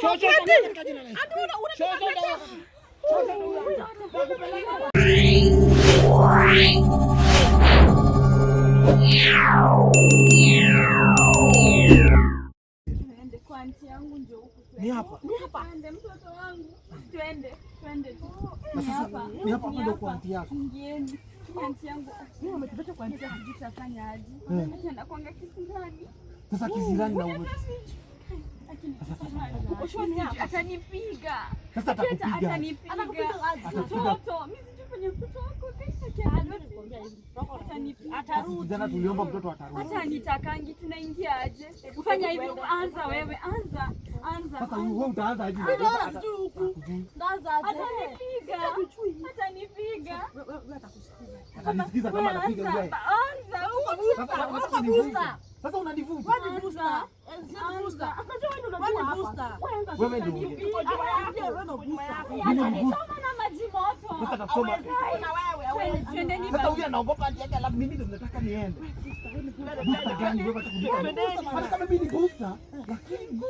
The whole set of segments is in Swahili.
Shosho katika jina la Yesu. Shosho ndio. Shosho ndio. Nakupeleka. Twende kwa auntie yangu ndio huku. Ni hapa. Ni hapa. Twende mtoto wangu. Twende, twende tu. Na sasa ni hapa ndio kwa auntie yako. Ingieni. Ni auntie yangu. Mimi umetubeta kwa auntie yangu tutafanya aje? Eh. Anakuanga kisirani. Sasa kisirani na ume. Atanipiga. Sasa atakupiga. Atanipiga. Atakupiga. Mtoto, mimi sijui penye mtoto wako atanipiga. Sasa Kijana tuliomba mtoto atarudi. Hata nitakangi tunaingia aje? Fanya hivi, anza wewe, anza, anza. Sasa wewe utaanza aje? Hakujui. Atanipiga. Atanipiga. Atanisikiza kama anapiga wewe. Anza, Sasa unataka kunivuta. Sasa unanivuta. anza. Wewe ndio ongea. Mimi ni booster. Atanichoma na maji moto. Sasa atasoma. Twendeni Sasa huyu anaogopa auntie yake alafu mimi ndio nataka niende. Booster gani wewe unataka Hata kama mimi ni booster, lakini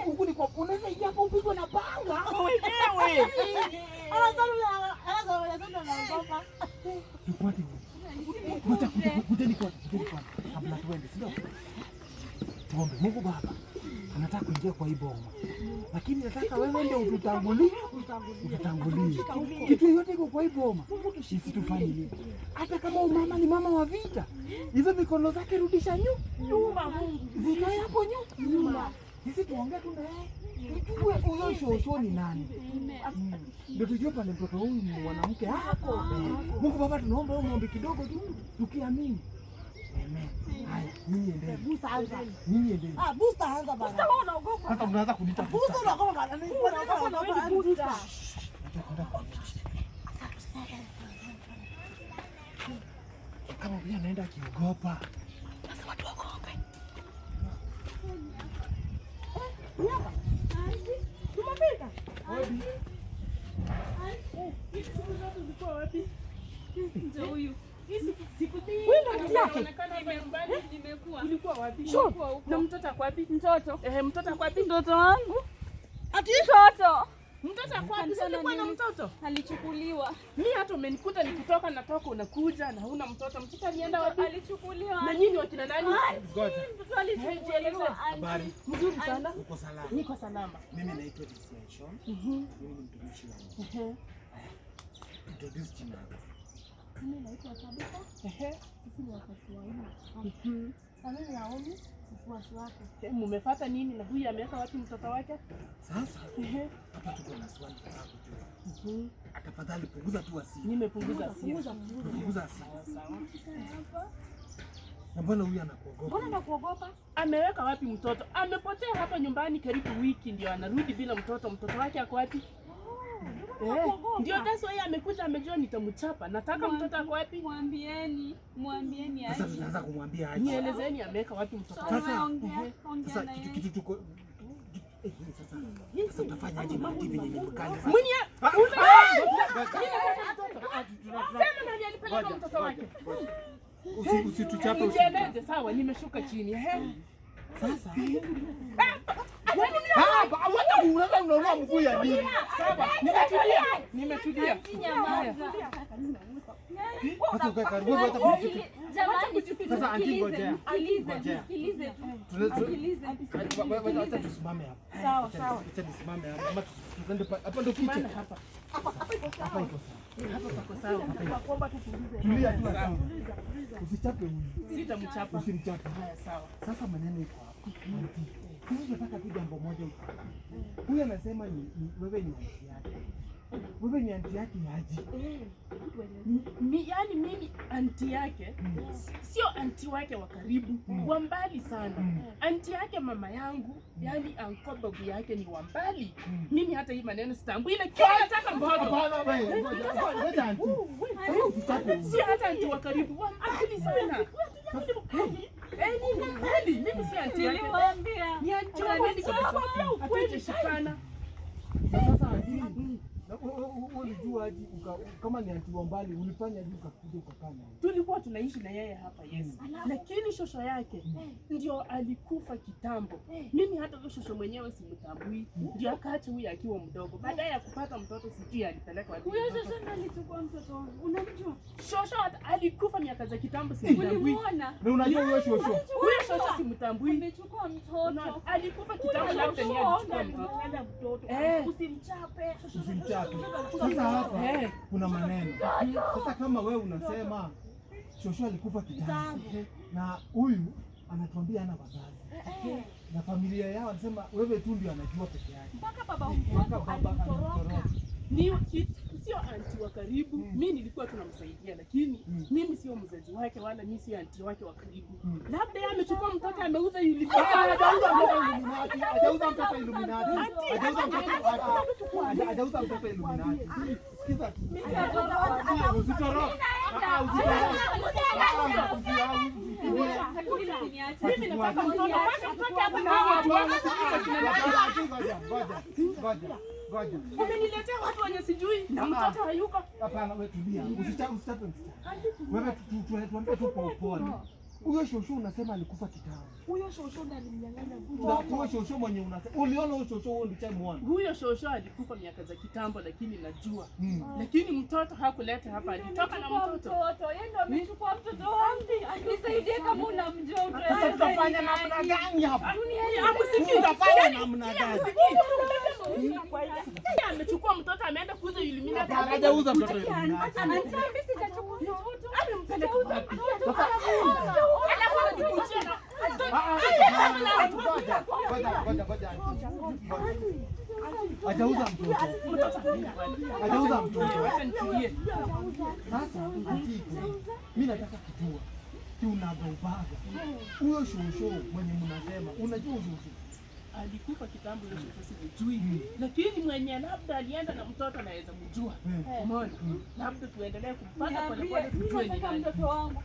huku ni kwa unaweza ingia hapo upigwe na panga. Wewe. Tufuate huyu. Ngoja kujeni kwanza, kujeni kwanza. Kabla tuende, si ndio? Tuombe Mungu Baba. Anataka kuingia kwa hii boma. Lakini nataka wewe ndio ututangulie, ututangulie. Kitu yoyote iko kwa hii boma isitufanye nini. Hata kama huyu mama ni mama wa vita, hizo mikono zake rudisha nyuma, zikae hapo nyuma. Sisi tuongee tu na yeye, tujue huyo shosho ni nani, ndio tujue pale mtoto huyu ni mwanamke hako. Mungu Baba, tunaomba huyo maombi kidogo tu, tukiamini. Amen. Haya, nyinyi endeni, nyinyi endeni. Sasa mnaanza kuniita booster. Kama huyu anaenda akiogopa. Ndio huyu. Nimekuwa. Ulikuwa wapi? Nimekuwa huko. Na mtoto ako wapi? Mtoto. Ehe, mtoto ako wapi? Mtoto wangu. Mtoto. Mtoto ako wapi? Si ulikuwa na mtoto? Alichukuliwa. Mi hata umenikuta nikitoka natoka unakuja na huna mtoto. Mtoto alienda wapi? Alichukuliwa. Na nyinyi wakina nani? Ngoja. Mtoto alichukuliwa. Habari. Mzuri sana. Uko salama? Niko salama. Mimi naitwa Dissension. Mimi ni mtumishi wa Mungu. Haya, Introduce jina lako. Mimi naitwa Tabitha, Ehe. sisi ni wafuasi wa Mungu. Na mimi Naomi, mfuasi wake. Eh, Mumefata nini na huyu ameweka wapi mtoto wake? Sasa Ehe. hapa tuko na swali nataka kujua. Tafadhali punguza tu hasira. Nimepunguza hasira. Punguza hasira. Na mbona huyu anakuogopa? Mbona nakuogopa? Ameweka wapi mtoto? Amepotea hapa nyumbani karibu wiki ndio anarudi bila mtoto. Mtoto wake ako wapi? Eh, ndio that's why amekuja amejua nitamchapa. Nataka mtoto ako wapi? Mwambieni, mwambieni Sasa aje. tutaanza kumwambia aje. Nielezeni ameweka wapi mtoto wake. Sasa- Ongea, ongea Sasa na kitu yeye. kitu tuko eh, sasa sasa utafanya aje na hivi yenye mkali sasa? Mwenye Ah, ah, sema nani alipeleka mtoto wake? Usituchape usi. Nijieleze sawa, nimeshuka chini. Ehe. Sasa. Ah, wacha kuuliza unaona mguu ya nini? Sawa, nimetulia. Nimetulia. Nyamaza. Sasa ukae karibu wewe hata kujificha. Jamani, Sasa auntie, ngojea. msikilize, Ngojea. msikilize tu. Tunaweza- Msikilize. Wacha tusimame hapa. Sawa, sawa. Acha nisimame hapa. Ama tuende hapa ndo kitchen. Hapa. Hapa iko sawa. Hapa pako sawa. Tulia tu sawa. Usichape huyu. Sitamchapa. Usimchape. Haya, sawa. Sasa maneno iko hapa. Sisi tunataka tu jambo moja ufanye. Huyu anasema ni wewe ni auntie yake. Wewe ni auntie yake aje? Yani mimi anti yake sio anti wake wa karibu, wa mbali sana. Anti yake mama yangu, yani anko babu yake ni wa mbali. Mimi hata hii maneno sitambui, ile kila nataka mbogo. Hapana wewe, ngoja ngoja auntie. Usichape huyu. Sio hata anti wa karibu, wa mbali sana. Eh, ni mbali. Mimi si anti yake. Niliwaambia. Ni anti wa mbali kabisa. Hatujashikana. Sasa auntie, na wewe ulijua ulijua aje kama ni anti wa mbali ulifanya aje ukakuja ukakaa naye? Tulikuwa tunaishi na yeye hapa, yes. Lakini shosho yake ndio alikufa kitambo. Mimi hata huyo shosho mwenyewe simtambui. Ndio akaacha huyu akiwa mdogo. Baadaye ya kupata mtoto sijui alipeleka wapi. Huyo shosho ndiye alichukua mtoto wangu. Unamjua? Shosho alikufa miaka za kitambo, simtambui. Ulimuona? Na unajua huyo shosho? Huyo shosho simtambui. Amechukua mtoto. Alikufa kitambo, labda ni alichukua mtoto. Usimchape. Usimchape. Sasa hapa kuna maneno. Sasa kama wewe unasema shosho alikufa kitambo na huyu anatuambia hana wazazi na familia yao anasema wewe tu ndio anajua peke yake. Mpaka baba mtoto alimtoroka. Ni sio anti wa karibu. Mimi nilikuwa tunamsaidia, lakini mimi sio mzazi wake wala mimi sio anti wake wa karibu. Labda yeye amechukua mtoto ameuza ili Hajauza mtoto Illuminati, hajauza mtoto Illuminati, hajauza mtoto, hajauza mtoto Illuminati. Sikiza tu. Usitoroke. Mimi nataka mtoto. Kwanza mtoto hapa na watu wangu. Ngoja. Ngoja. Umeniletea watu wenye sijui na mtoto hayuko. Hapana, wewe tulia. Usichape msichana. Wewe tuambie tu kwa upole. Huyo shosho unasema alikufa kitambo. Huyo shosho ndiye alimnyang'anya mtoto. Huyo shosho mwenye unasema. Uliona huyo shosho wewe ulichamuona. Huyo shosho alikufa miaka za kitambo, lakini najua. Lakini mtoto hakuleta hapa, alitoka na mtoto. Yeye ndo amechukua mtoto wangu. Nisaidie kama unamjua mtoto. Sasa tutafanya namna gani hapa? Tutafanya namna gani? Amechukua mtoto ameenda kuuza Illuminati. Hajauza mtoto Illuminati. Mimi sitachukua mtoto. Amempeleka wapi? Alafu anajikujia na Ngoja. Hajauza mtoto. Hajauza mtoto. Acha nitulie. Sasa mimi nataka kujua kiunagaubaga huyo shosho mwenye mnasema, unajua shosho alikufa kitambo, hiyo shosho simjui, lakini mwenye labda alienda na mtoto anaweza mjua. Umeona? Labda tuendelee kumfuata pole pole tujue ni nani. Mtoto wangu.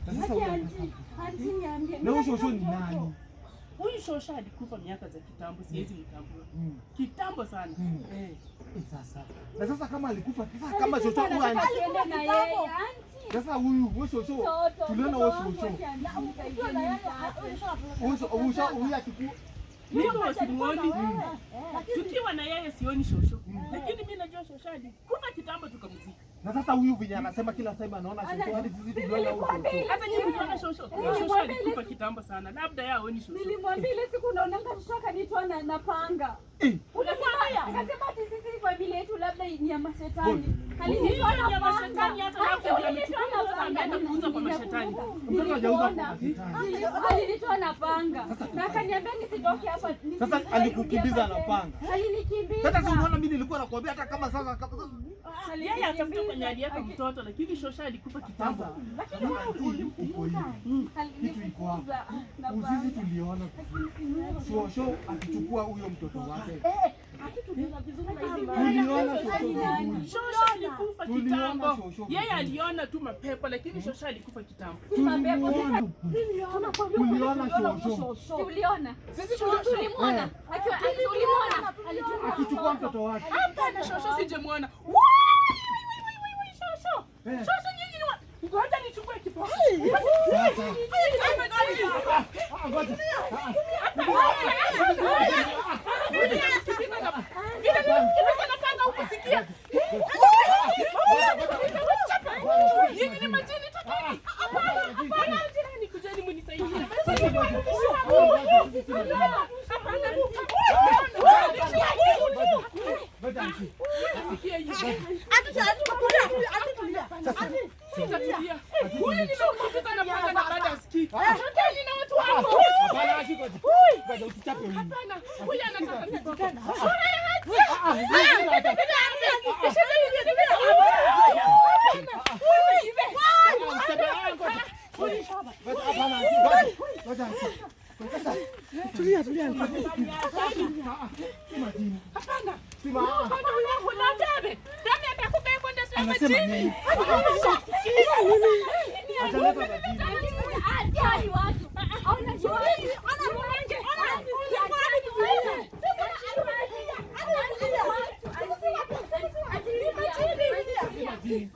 Anti niambie. Na huyo shosho ni nani? Huyu shosho alikufa miaka za kitambo, siwezi mtambua. Kitambo sana. Sasa. Na sasa kama alikufa, sasa kama shosho huyu anaenda na yeye. Sasa huyu huyo shosho tuliona huyo shosho. Huyo huyu akikuwa mimi simuoni. Tukiwa na yeye sioni shosho. Lakini mimi najua shosho alikufa kitambo tukamzika. Na sasa huyu vyenye anasema kila time anaona shosho hadi sisi tuliona huyo shosho. Hata nyinyi mliona shosho. Shosho alikufa kitambo sana. Labda yeye haoni shosho. Nilimwambia ile siku naona shosho akanitoa na panga. Unasema akasema ati sisi familia yetu labda ni ya mashetani. Alinitoa na mashetani hata labda ndio amechukua mtoto ameenda kuuza kwa mashetani. Mtoto hajauza kwa mashetani. Alinitoa na panga. Na akaniambia nisitoke hapa. Sasa alikukimbiza na panga. Alinikimbiza. Sasa unaona mimi nilikuwa nakwambia hata kama sasa yeye atafuta kwenye aliweka mtoto, lakini shosha alikufa kitambo. Lakini kitu iko hapa. Sisi tuliona shosho akichukua huyo mtoto wake. Tuliona shosho. Shosho alikufa kitambo. Yeye aliona tu mapepo, lakini shosho alikufa kitambo. Tuliona shosho. Tuliona. Sisi tulimuona. Tulimuona akichukua mtoto wake. Hapana, shosho sijemuona. Shosho. Shosho nyinyi ni ngoja nichukue kiboko. Sasa. Ngoja. Nyinyi ni majini, tokeni. Hapana, jirani, kujeni mnisaidie. Huyu nimemkimbiza na panga na baada asikii. Tokeni na watu wako. Hapana, huyu anataka kiboko. Tulia, tulia. Hapana. Anasema nini? majini.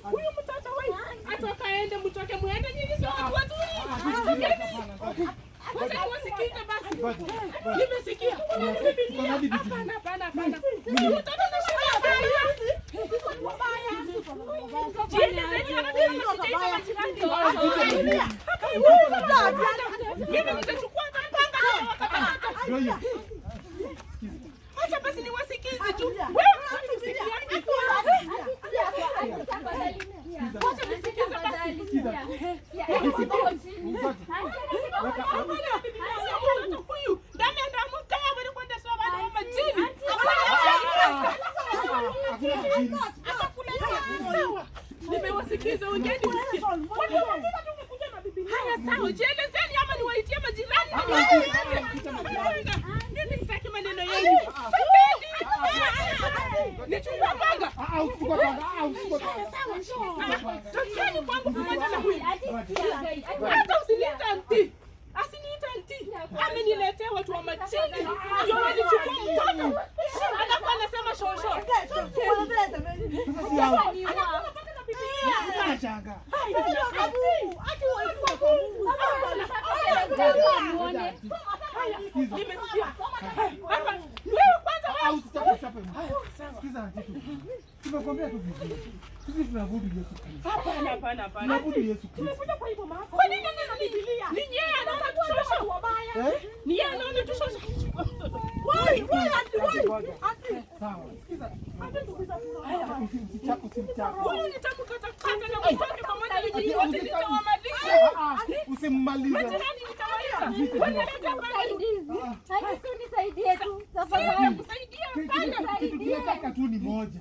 Huyu mtoto wewe atoka aende, mtoke muende nyinyi sio watu wazuri. Tokeni. Wacha niwasikize basi. Nimesikia. Hapana, hapana, hapana. Huyu mtoto ni shida. Mimi nitachukua panga na wakatakata. Acha basi niwasikize tu. Wewe mtoto usikiani. Wacha nisikize basi. Mtoto huyu ndani anaamka yeye kwenda sawa na majini. Sawa. Nimewasikiza wengine msikie. Haya sawa, jielezeni ama niwaitie majirani na niwaite. Mimi sitaki maneno yenu. Tokeni. Nichukue panga. Usichukue panga. Usichukue panga. Sawa. Tokeni kwangu pamoja na huyu. Hata usiniite anti. Asiniite anti. Ameniletea watu wa majini. Ndio walichukua mtoto. Alafu anasema shosho. Sasa si hao. Anashangaa. Nimesikia. Hapa wewe kwanza wewe. Usichape. Sikiza anti. Tumekwambia tu vizuri. Sisi tunaabudu Yesu Kristo. Hapana, hapana, hapana. Tunaabudu Yesu Kristo. Tumekuja kwa hivyo mama. Kwa nini nini Biblia? Ni yeye anaona tu shosho. Eh? Ni yeye anaona tu shosho. Wai, wai, anti, wai. Anti. Sawa. Sikiza. Usichape, usimchape. Huyu nitamkatakata na mtoke pamoja na nyinyi wote nitawamaliza. Usimmalize. Majirani nitawaita. Wanaleta panga. Nisaidie tu tafadhali. Nitakusaidia hapana. Kitu tunataka tu ni moja.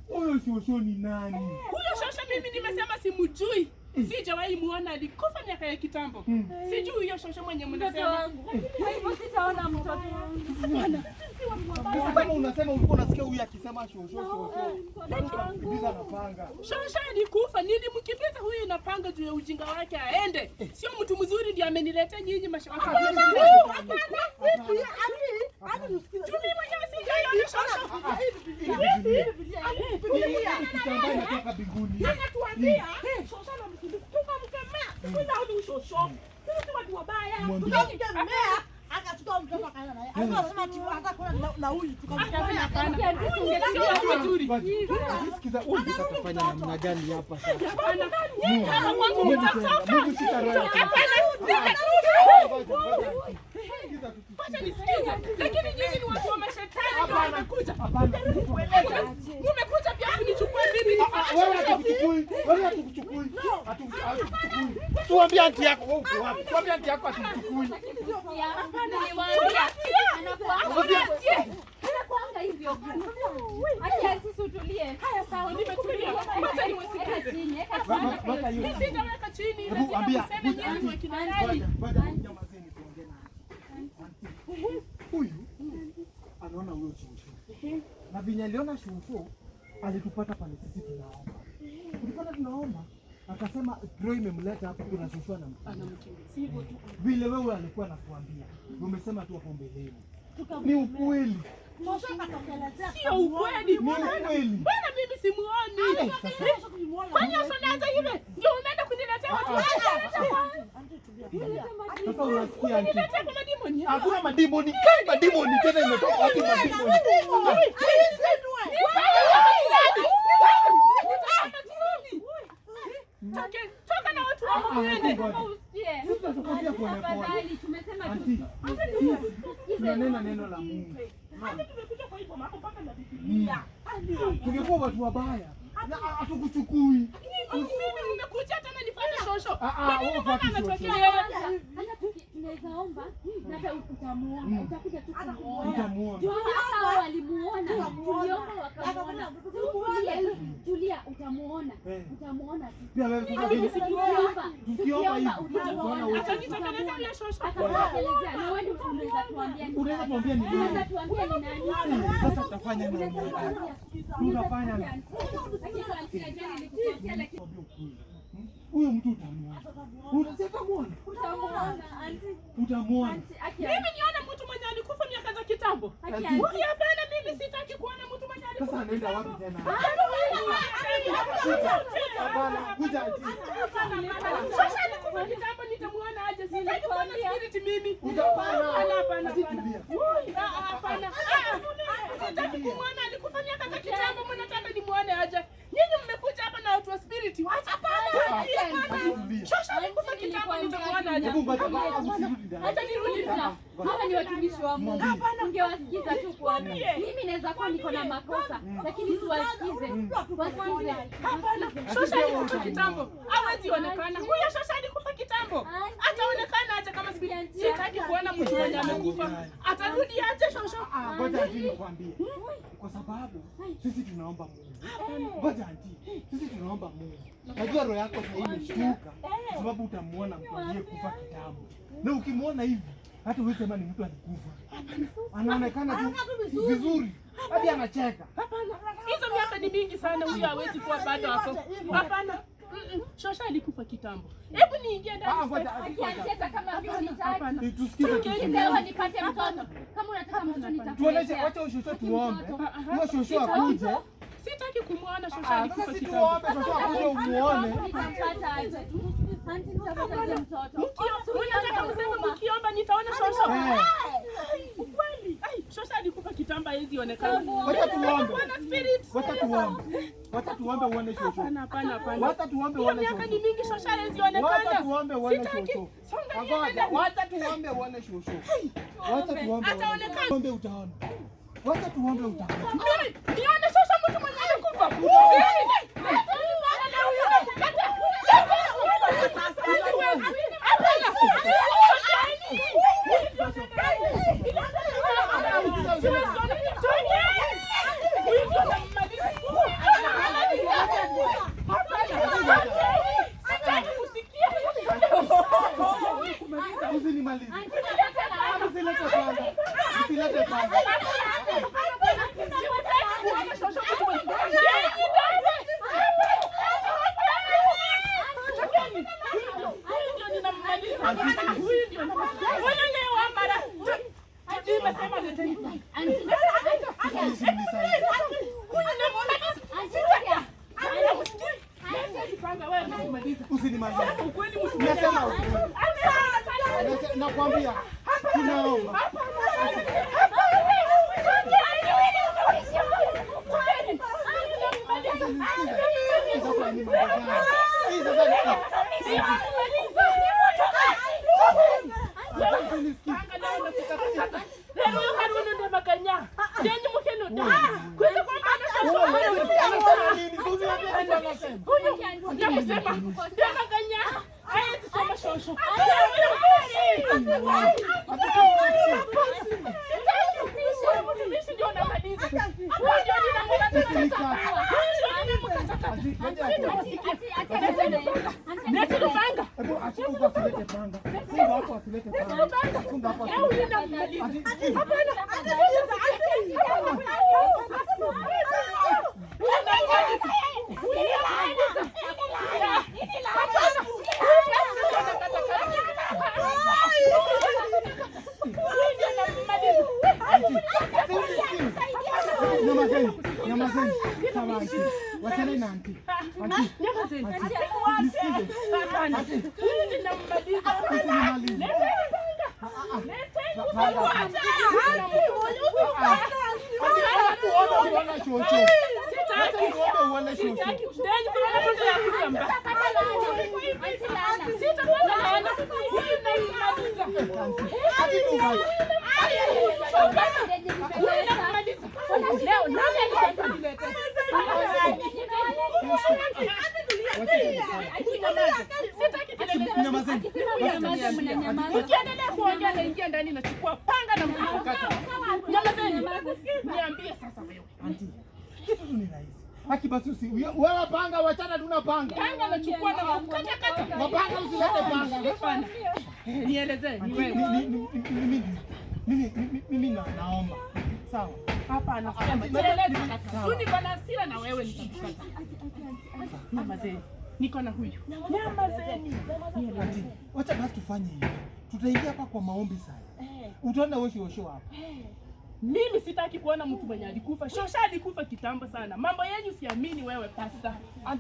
Huyo shosho ni nani? Huyo shosho mimi nimesema simjui. Sijawahi muona, alikufa miaka ya kitambo. Sijui huyo shosho mwenye mnasema. Kwa hivyo sitaona mtoto wangu. Sasa kama unasema ulikuwa unasikia huyu akisema shosho shosho. Kimbiza na panga. Shosho alikufa, nilimkimbiza huyu na panga juu ya ujinga wake aende. Sio mtu mzuri ndiye ameniletea nyinyi mashaka. Hapana. Mimi mwenyewe sijaiona shosho. Kitambaa inatoka mbinguni. Anatuambia shosho anamkimbiza. Tukamkemea. Siku hizi shosho. Sisi watu wabaya. Tukamkemea. Akachukua mtoto akaenda naye. Akasema ati hata kuna na huyu tukamkemea. Sio watu wazuri. Sikiza, huyu atafanya namna gani hapa sasa? Hapana. Nyinyi hapa kwangu mtatoka. Mungu shika roho yako. Hapana. Sikiza tu. Wacha nisikize. Lakini nyinyi ni watu wa mashetani ndio wamekuja. Hapana. Mmekuja pia kunichukua mimi nifanye Wewe hatukuchukui. Wewe hatukuchukui. Hatukuchukui. Tuambie anti yako wewe uko wapi? Tuambie anti yako hatukuchukui. Anakuanga hivyo. Acha sisi utulie. Haya sawa, nimetulia. Wacha niwasikize. Chini, eka chini. Weka hiyo. Mimi sitaweka chini, Hebu lazima ambia. mseme nyinyi ni wakina nani. Ngoja nyamazeni tuongee na anti. Huyu anaona huyo shosho. Na venye aliona shosho alitupata pale sisi tunaomba. Tulipata tunaomba akasema roho imemleta hapa kuna shosho anamkimbiza. Vile wewe alikuwa anakuambia. Umesema tu hapo mbeleni. Ni ukweli. Shosho akatokelezea. Sio ukweli. Ni ukweli. Mbona mimi simuoni? Kwani unaanza hivi? Ndio umeenda kuniletea watu Sasa unasikia anti. Uniletea kwa madimoni. Hakuna madimoni. Kai madimoni tena imetoka wapi madimoni? Toka na watu wako muende. Usikie. Sisi tunakwambia pole pole. Tafadhali tumesema tu. Anti, tunanena neno la Mungu. Tumekuja kwa hivyo mambo mpaka na Biblia. Tungekuwa watu wabaya na hatukuchukui. Mimi nimekuja tena nifuate shosho. Ah, Kwa nini wewe mama fuati shosho. anatokea yeye? Hata tunaweza omba na hata utamuona. Utakuja tu kumuona. Utamuona. Juu hata hao walimuona. Tuliomba wakamuona. Tulia, Tulia, utamuona. Utamuona tu. Pia wewe sasa vile Tukiomba, tukiomba hivi utamuona. utaona wewe. Atanitokelezea yule shosho. Atakuelezea na wewe ndio unaweza tuambia ni Unaweza nani. tuambia ni Unaweza nani? tuambia ni nani? Sasa tutafanya namna gani? Tutafanya Lakini jana nilikukosea, lakini Tuambie ukweli. Huyo mtu utamuona. Utamuona. utamuona. Auntie, Utamuona. auntie, aki Mimi nione mtu mwenye alikufa Huyu hapana, mimi sitaki kuona mtu mwenye alikufa. Sasa anaenda wapi tena? Hapana, kuja auntie. Shosho alikufa kitambo, nitamuona aje? Sitaki kuona spirit mimi. Utapana. Hapana, hapana, Auntie, hapana. tulia. Ui, hapana. Sitaki kumwona, alikufa miaka za kitambo, mnataka nimuone aje? Nyinyi mmekuja hapa na watu wa spirit. Wacha hapana. Auntie, tulia. Shosho alikufa kitambo, nitamuona aje? Hebu ngoja, usirudi ndani. Hata nirudi. Hawa ni watumishi wa Mungu. Mwambie. Ungewasikiza tu kwanza. Mimi naweza kuwa niko na makosa, lakini siwasikize. Wasikize. Hapana, shosho alikufa kitambo. Hawezi onekana. Huyo shosho alikufa kitambo. Ataonekana aje kama spirit? Sitaki kuona mtu mwenye amekufa. Atarudi aje shosho? Ngoja auntie nikwambie. Kwa sababu sisi tunaomba Mungu. Ngoja auntie, sisi tunaomba Mungu. Najua roho yako sasa imeshtuka kwa sababu utamuona mtu aliyekufa kitambo. Na ukimwona hivi hata huwezi sema ni mtu alikufa. Anaonekana tu vizuri. Hadi anacheka. Hapana. Hizo miaka ni mingi sana, huyo hawezi kuwa bado hapo. Hapana. Shosho alikufa kitambo. Hebu niingie Ah, ndani. ngoja auntie, ngoja. Akiancheza kama mimi nitaki. Hapana. Tusikize tu. Nipewe nipate mtoto. Kama unataka mtoto Tuoneshe, nitakuletea. wacha ushosho tuombe. Huyo shosho akuje. Sitaki kumwona shosho Ah, alikufa sasa si kitambo. tuombe shosho akuje umuone. Nitampata aje? Auntie, nitapata aje mtoto? Mnataka mseme mkiomba nitaona shosho? Eh. Ukweli. Ai, shosho alikufa kitambo, hawezi onekana. Wacha tuombe. Kuona spirit. Wacha tuombe. Wacha tuombe uone shosho. Hapana, hapana, hapana. Wacha tuombe Hiyo uone miaka shosho. ni mingi, shosho hawezi Wacha onekana. tuombe uone Sitaki. shosho. Songa niende Ngoja, ndani. wacha tuombe uone shosho. Wacha tuombe. uone. Ataonekana. Tuombe utaona. Wacha tuombe utaona. Mimi nione shosho mtu mwenye alikufa. Mimi. Usinimalize. Usilete panga. Usilete panga. Usinimalize. Usinimalize. Nasema ukweli. Nakwambia tunaomba. Usinisikize. Hii sasa ni mambo gani? Hii sasa ni Usinisikize. Anasema nini? Usiniambie nini anasema. Hebu acha huko asilete panga. Funga hapo asilete panga. Funga hapo asilete. Nyamazeni, nyamazeni. Sawa auntie. Wachana na auntie. Auntie, nisikize. Usinimalize. Tuombe uone shosho. Tuombe uone shosho. Auntie, tu basi. Nyamazeni. Ukiendelea kuongea naingia ndani nachukua panga na mkukata. Nyamazeni. Niambie sasa wewe. Auntie, kitu tu ni rahisi. Haki basi usi wewe panga, wachana tuna panga. Panga nachukua na kukata kata. Mapanga usilete panga. Hapana. Nielezee ni wewe. Mimi naomba. Sawa. Hapana, sema. Nieleze kaka. Tu niko na hasira na wewe nitakukata. Nyamazeni. Niko na huyu. Nyamazeni. Auntie, wacha basi tufanye hivi. Tutaingia hapa kwa maombi sana. Utaona wewe shosho hapa. Mimi sitaki kuona mtu mwenye alikufa. Shosha alikufa kitambo sana. Mambo yenyu siamini wewe pasta.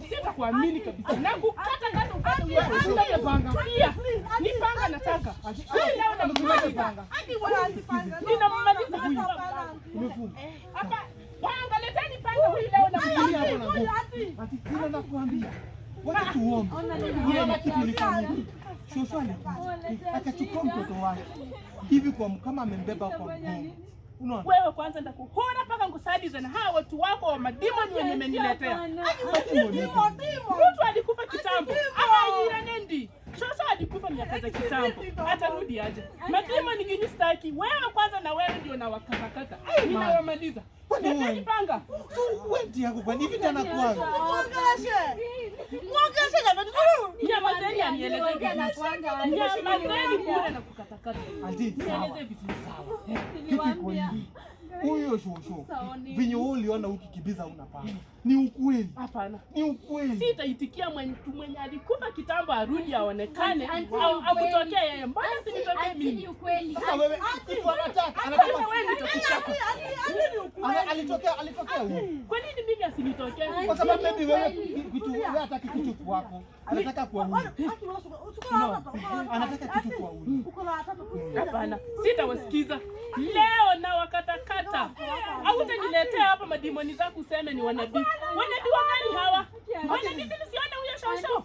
Sitakuamini kabisa. Na kukata kata upate huyo. Usilete panga. Tulia. Ni panga nataka. Huyu leo nammaliza. Ninammaliza huyu. Umefunga. Hapa panga, leteni panga huyu leo Shikilia nammaliza. hapo na nguvu. Ati sina nakuambia. Wacha tuombe. Unaona kitu ilifanyika. Shosho alikuja akachukua mtoto wake hivi kwa kama amembeba kwa mgongo. Unaona? Wewe kwanza ndakuhora paka ngusaidizwe na hawa watu wako wa madimoni wenye umeniletea. Mtu alikufa kitambo. Ama irenendi. Shosho alikufa miaka za kitambo. Atarudi aje? Madimoni ginyu staki. Wewe kwanza na wewe ndio nawakatakata. Ninawamaliza. Kwani Leteni wewe? panga. So wewe ndiye yako kwani hivi ndio anakuanga. Nyamazeni anieleze vizuri. Nyamazeni bure na kukatakata. Ati sawa. Nieleze vizuri. Sawa. Kitu iko hivi. Huyo shosho. Vinyo wewe uliona ukikibiza unapanga. Ni ukweli. Hapana. Ni ukweli. Sitaitikia mtu mwenye alikufa kitambo arudi aonekane Auntie, au ni ukweli. amtokee yeye. Mbona sinitokee mimi? Ukweli. Sasa wewe kitu anataka Kwanza anataka wewe nitakuchapa. alitokea huyu. Kwa nini mimi asinitokee? Kwa sababu maybe wewe kitu wewe hataki kitu kwako. Anataka kwa huyu. Anataka kitu kwa huyu. Hapana, sitawasikiza leo na wakatakata. Hautaniletea hapa madimoni zako useme ni wanabii. Wanabii wa gani hawa? Mbona mimi nisione huyo shosho?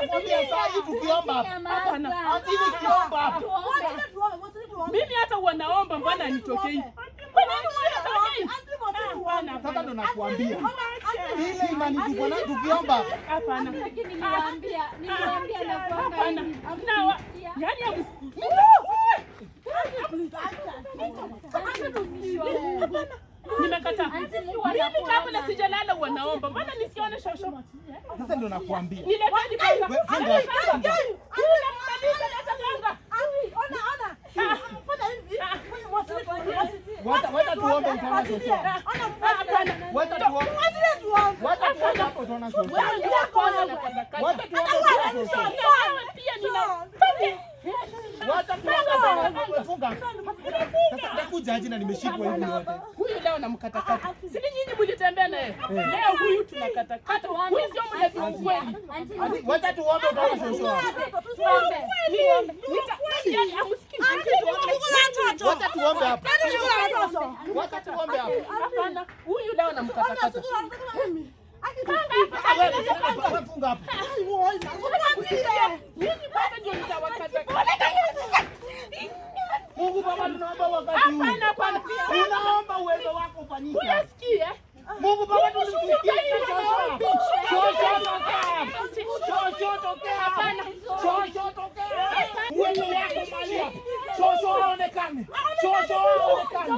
Nakwambia saa hii tukiomba hapa. Hapana. Ati nikiomba hapa. Mimi hata wanaomba mbona anitokei? Kwa nini wanitokei? Hapana, Sasa ndo hapana. nakuambia. Ile imani tuko nayo tukiomba hapa. Hapana. Lakini niliwaambia na kuanga Hapana. hivi. Na wa, yani nimekataa. Mimi kabla sijalala wanaomba. Mbona nisione shosho? Sasa ndo nakuambia. Nileteni panga. Wewe funga. Funga. Unamaliza leta panga. Wacha tuombe utaona shosho. Hapana. Wacha tuombe. Wacha tuombe hapo utaona shosho. Wewe ndio wa kwanza na katakata. Wacha tuombe utaona shosho. Na wewe pia nina Wacha tuombe utaona funga. Sasa nitakuja aje na nimeshikwa hivi yote. Huyu leo namkatakata. Si ni nyinyi mlitembea naye? Leo huyu tunakatakata. Huyu sio mlevi wa ukweli. Ati wacha tuombe utaona shosho. Yaani hamusikii. Wacha tuombe hapa. Wacha tuombe hapa. Hapana, huyu leo namkatakata. Wewe funga hapa. Nyinyi kwanza ndio nitawakatakata. Mungu Baba tunaomba wakati huu. Hapana, hapana. Tunaomba uwezo wako ufanyike. Huyu asikie. Mungu Baba tulimsikia shosho. Shosho tokea. Shosho tokea. Shosho tokea. Uwezo wako mali hapa. Shosho aonekane. Shosho aonekane.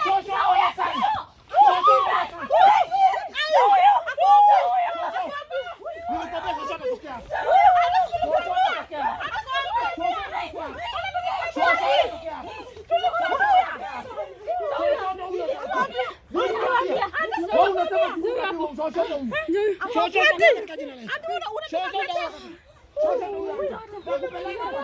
Shosho aonekane. Shosho aonekane. Nilikwambia shosho atatokea. Shosho atatokea. Shosho atatokea. Shosho ndio huyo. Wewe unasema shosho ndio huyo. Shosho ndio katika jina la Yesu. Shosho ndio huyo. Shosho ndio huyo. Nakupeleka.